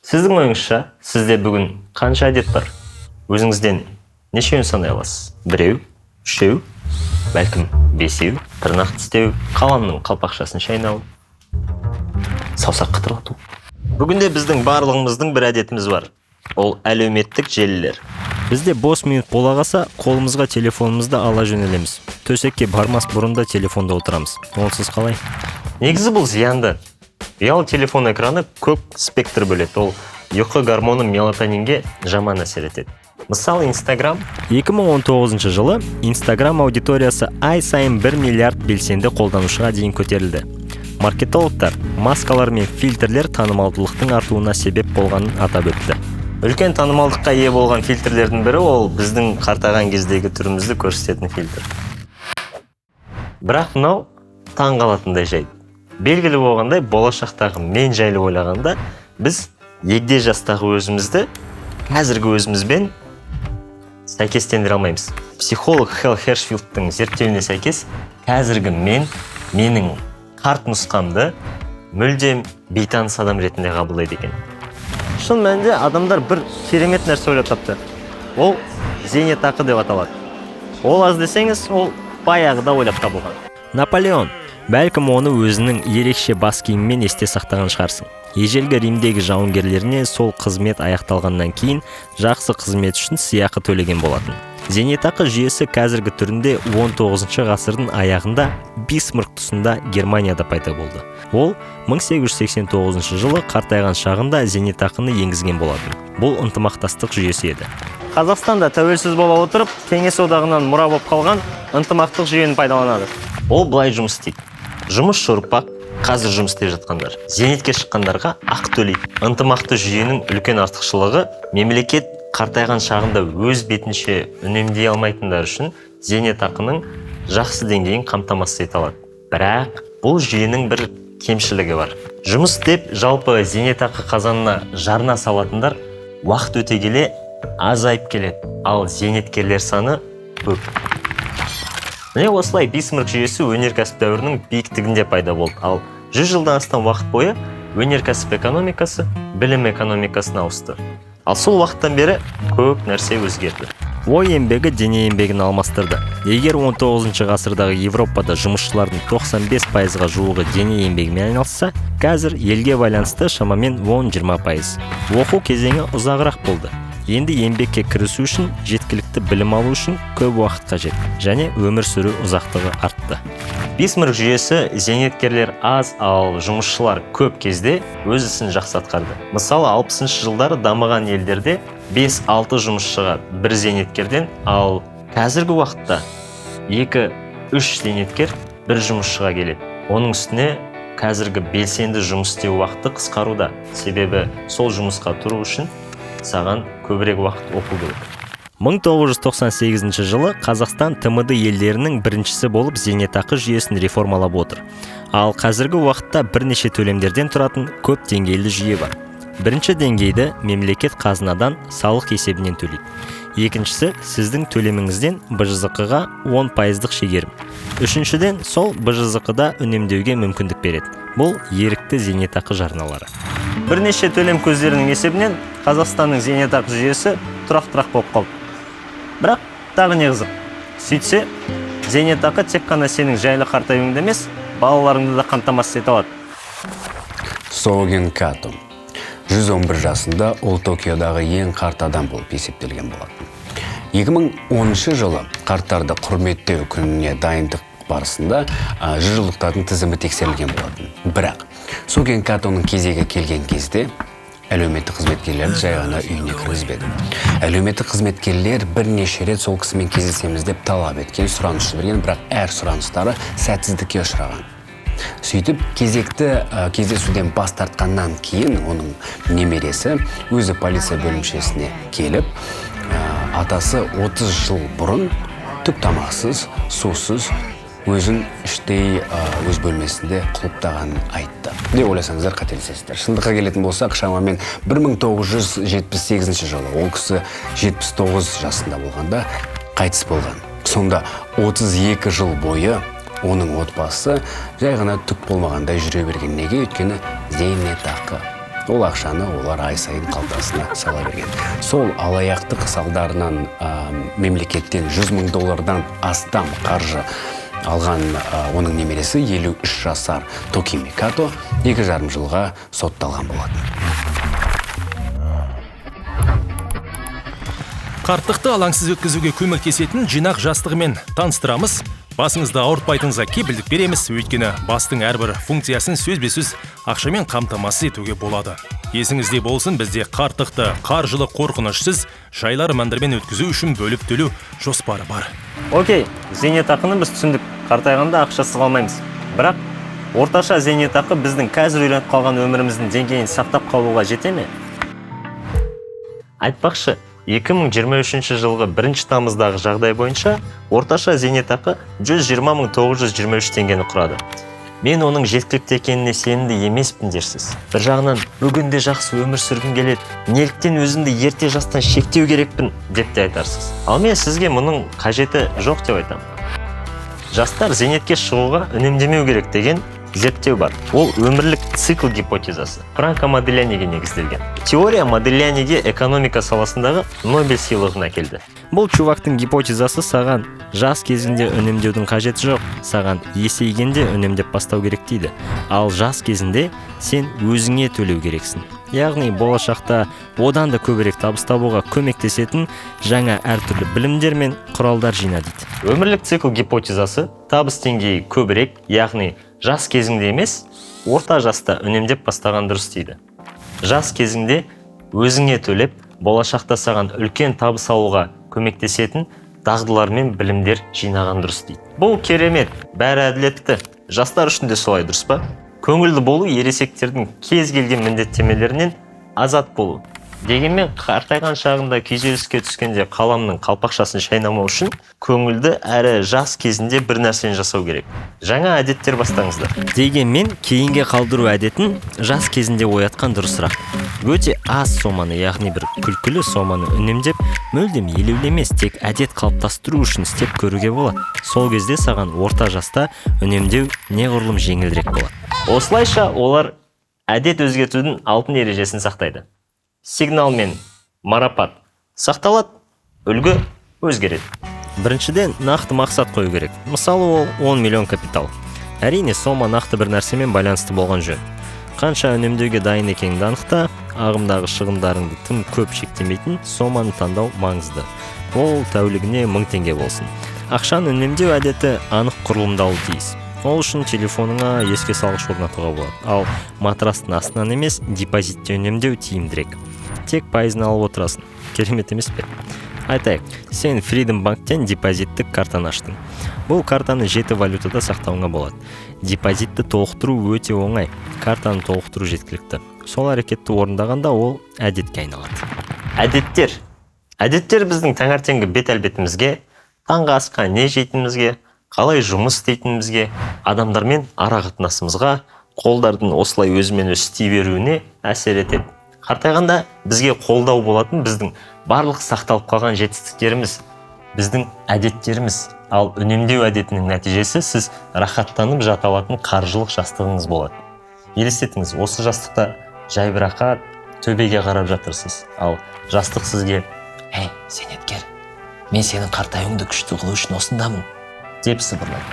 Сіздің ойыңызша, сізде бүгін қанша әдет бар? Өзіңізден нешеуін санай аласыз? Біреу, үшеу, бәлкім, бесеу? Тырнақ тістеу, қаламның қалпақшасын шайнау, саусақ қытырлату. Бүгінде біздің барлығымыздың бір әдетіміз бар. Ол — әлеуметтік желілер. Бізде бос минут бола қалса, қолымызға телефонымызды ала жөнелеміз. Төсекке бармас бұрын да телефонда отырамыз. Онсыз қалай? Негізі, бұл зиянды. Ұялы телефон экраны көк спектр бөледі. Ол ұйқы гормоны мелатонинге жаман әсер етеді. Мысалы, Инстаграм. 2019 жылы Инстаграм аудиториясы ай сайын 1 миллиард белсенді қолданушыға дейін көтерілді. Маркетологтар маскалар мен фильтрлер танымалдылықтың артуына себеп болғанын атап өтті. Үлкен танымалдыққа ие болған фильтрлердің бірі — ол біздің қартайған кездегі түрімізді көрсететін фильтр. Бірақ мынау таң қалатындай жайт. Белгілі болғандай, болашақтағы мен жайлы ойлағанда, біз егде жастағы өзімізді қазіргі өзімізбен сәйкестендіре алмаймыз. Психолог Хел Хершфилдтің зерттеуіне сәйкес, қазіргі мен менің қарт нұсқамды мүлдем бейтаныс адам ретінде қабылдайды екен. Шын мәнінде, адамдар бір керемет нәрсе ойлап тапты. Ол зейнетақы деп аталады. Ол аз десеңіз, ол баяғыда ойлап табылған. Наполеон. Бәлкім, оны өзінің ерекше бас киімімен есте сақтаған шығарсың. Ежелгі Римдегі жауынгерлеріне сол қызмет аяқталғаннан кейін жақсы қызмет үшін сыйақы төлеген болатын. Зейнетақы жүйесі қазіргі түрінде 19 ғасырдың аяғында, Бисмарк тұсында Германияда пайда болды. Ол 1889 жылы қартайған шағында зейнетақыны енгізген болатын. Бұл ынтымақтастық жүйесі еді. Қазақстанда тәуелсіз бола отырып, Кеңес Одағынан мұра болып қалған ынтымақтық жүйені пайдаланады. Ол былай жұмыс істейді: жұмысшы ұрпақ, қазір жұмыс істеп жатқандар, зейнетке шыққандарға ақы төлейді. Ынтымақты жүйенің үлкен артықшылығы — мемлекет қартайған шағында өз бетінше үнемдей алмайтындар үшін зейнетақының жақсы деңгейін қамтамасыз ете алады. Бірақ бұл жүйенің бір кемшілігі бар: жұмыс істеп, жалпы зейнетақы қазанына жарна салатындар уақыт өте келе азайып келеді, ал зейнеткерлер саны көп. Міне, осылай Бисмарк жүйесі өнеркәсіп дәуірінің биіктігінде пайда болды. Ал 100 жылдан астам уақыт бойы өнеркәсіп экономикасы білім экономикасына ауысты. Ал сол уақыттан бері көп нәрсе өзгерді. Ой еңбегі дене еңбегін алмастырды. Егер 19 ғасырдағы Европада жұмысшылардың 95%-ға жуығы дене еңбегімен айналысса, қазір елге байланысты шамамен 10-20%. Оқу кезеңі ұзағырақ болды. Енді еңбекке кірісу үшін жеткілікті білім алу үшін көп уақыт қажет және өмір сүру ұзақтығы артты. Бисмарк жүйесі зейнеткерлер аз, ал жұмысшылар көп кезде өз ісін жақсы атқарды. Мысалы, 60 жылдары дамыған елдерде 5-6 жұмысшыға бір зейнеткерден, ал қазіргі уақытта 2-3 зейнеткер бір жұмысшыға келеді. Оның үстіне қазіргі белсенді жұмыс істеу уақыты қысқаруда, себебі сол жұмысқа тұру үшін саған көбірек уақыт оқу керек. 1998 жылы Қазақстан ТМД елдерінің біріншісі болып зейнетақы жүйесін реформалап отыр. Ал қазіргі уақытта бірнеше төлемдерден тұратын көп деңгейлі жүйе бар. Бірінші деңгейді мемлекет қазынадан салық есебінен төлейді. Екіншісі — сіздің төлеміңізден БЖЗҚ-ға 10 пайыздық шегерім. Үшіншіден, сол БЖЗҚ-да үнемдеуге мүмкіндік береді. Бұл — ерікті зейнетақы жарналары. Бірнеше төлем көздерінің есебінен Қазақстанның зейнетақы жүйесі тұрақтырақ болып қалды. Бірақ тағы не қызық, сөйтсе, зейнетақы тек қана сенің жайлы қартаюыңды емес, балаларыңды да қамтамасыз ете алады. Соген Като. 111 жасында ол Токиодағы ең қарт адам болып есептелген болатын. 2010 жылы қарттарды құрметтеу күніне дайындық барысында 100 жылдықтардың тізімі тексерілген болатын. Бірақ Соген Катоның кезегі келген кезде әлеуметтік қызметкерлерді жай ғана үйіне кіргізбеді. Әлеуметтік қызметкерлер бірнеше рет сол кісімен кездесеміз деп талап еткен, сұраныс жіберген, бірақ әр сұраныстары сәтсіздікке ұшыраған. Сөйтіп, кезекті кездесуден бас тартқаннан кейін оның немересі өзі полиция бөлімшесіне келіп, атасы 30 жыл бұрын түк тамақсыз, сусыз өзін іштей өз бөлмесінде құлыптағанын айтты деп ойласаңыздар, қателесесіздер. Шындыққа келетін болсақ, шамамен 1978 жылы ол кісі 79 жасында болғанда қайтыс болған. Сонда 32 жыл бойы оның отбасы жай ғана түк болмағандай жүре берген. Неге? Өйткені зейнетақы. Ол ақшаны олар ай сайын қалтасына сала берген. Сол алаяқтық салдарынан мемлекеттен 100 мың доллардан астам қаржы алған оның немересі 53 жасар Токими Като 2,5 жылға сотталған болатын. Қарттықты алаңсыз өткізуге көмектесетін жинақ жастығымен таныстырамыз. Басыңызды ауыртпайтыныңызға кепілдік береміз, өйткені бастың әрбір функциясын сөзбе-сөз ақшамен қамтамасыз етуге болады. Есіңізде болсын, бізде қарттықты қаржылық қорқынышсыз жайлы армандармен өткізу үшін бөліп төлеу жоспары бар. Окей, зейнетақыны біз түсіндік. Қартайғанда ақшасыз қалмаймыз. Бірақ орташа зейнетақы біздің қазір үйреніп қалған өміріміздің деңгейін сақтап қалуға жете ме? Айтпақшы, 2023 жылғы 1 тамыздағы жағдай бойынша орташа зейнетақы 120 923 теңгені құрады. Мен оның жеткілікті екеніне сенімді емеспін дерсіз. Бір жағынан бүгін де жақсы өмір сүргім келеді, неліктен өзімді ерте жастан шектеу керекпін деп те айтарсыз. Ал мен сізге мұның қажеті жоқ деп айтамын. Жастар зейнетке шығуға үнемдемеу керек деген зерттеу бар. Ол өмірлік цикл гипотезасы. Франко Модильяниге негізделген. Теория Модильяниге экономика саласындағы Нобель сыйлығын әкелді. Бұл чувактың гипотезасы саған жас кезінде үнемдеудің қажеті жоқ, саған есейгенде үнемдеп бастау керек дейді. Ал жас кезінде сен өзіңе төлеу керексің. Яғни болашақта одан да көбірек табыс табуға көмектесетін жаңа әртүрлі білімдер мен құралдар жина дейді. Өмірлік цикл гипотезасы табыс деңгейі көбірек, яғни жас кезіңде емес, орта жаста үнемдеп бастаған дұрыс дейді. Жас кезіңде өзіңе төлеп, болашақта саған үлкен табыс алуға көмектесетін дағдылар мен білімдер жинаған дұрыс дейді. Бұл керемет, бәрі әділетті. Жастар үшін де солай дұрыс па? Көңілді болу ересектердің кез келген міндеттемелерінен азат болу. Дегенмен қартайған шағында күйзеліске түскенде қаламның қалпақшасын шайнамау үшін көңілді әрі жас кезінде бір нәрсені жасау керек. Жаңа әдеттер бастаңыздар. Дегенмен кейінге қалдыру әдетін жас кезінде оятқан дұрысырақ. Өте аз соманы, яғни бір күлкілі соманы үнемдеп, мүлдем елеулі емес, тек әдет қалыптастыру үшін істеп көруге болады. Сол кезде саған орта жаста үнемдеу неғұрлым жеңілірек болады. Осылайша олар әдет өзгертудің алтын ережесін сақтайды. Сигнал мен марапат сақталады, үлгі өзгереді. Біріншіден, нақты мақсат қою керек. Мысалы, ол 10 миллион капитал. Әрине, сома нақты бір нәрсемен байланысты болған жөн. Қанша үнемдеуге дайын екеніңді анықта, ағымдағы шығындарыңды тым көп шектемейтін соманы таңдау маңызды. Ол тәулігіне 1000 теңге болсын. Ақшаны үнемдеу әдеті анық құрылымдалуы тиіс. Ол үшін телефоныңа еске салғыш орнатуға болады. Ал матрастың астынан емес, депозитте үнемдеу тиімдірек. Тек пайызын алып отырасың. Керемет емес пе? Айтайық, сен Freedom Банктен депозиттік картаны аштың. Бұл картаны 7 валютада сақтауыңа болады. Депозитті толықтыру өте оңай. Картаны толықтыру жеткілікті. Сол әрекетті орындағанда ол әдетке айналады. Әдеттер. Әдеттер біздің таңертеңгі бет әлпетімізге, таңғы асқа не жейтінімізге, қалай жұмыс істейтінімізге, адамдармен ара қатынасымызға, қолдардың осылай өзімен өзі істей беруіне әсер етеді. Қартайғанда бізге қолдау болатын біздің барлық сақталып қалған жетістіктеріміз, біздің әдеттеріміз. Ал үнемдеу әдетінің нәтижесі сіз рахаттанып жата алатын қаржылық жастығыңыз болады. Елестетіңіз, осы жастықта жайбарақат төбеге қарап жатырсыз. Ал жастық сізге: «Ей, зейнеткер, мен сенің қартаюыңды күшті қылу үшін осындамын», деп сыбырлайды.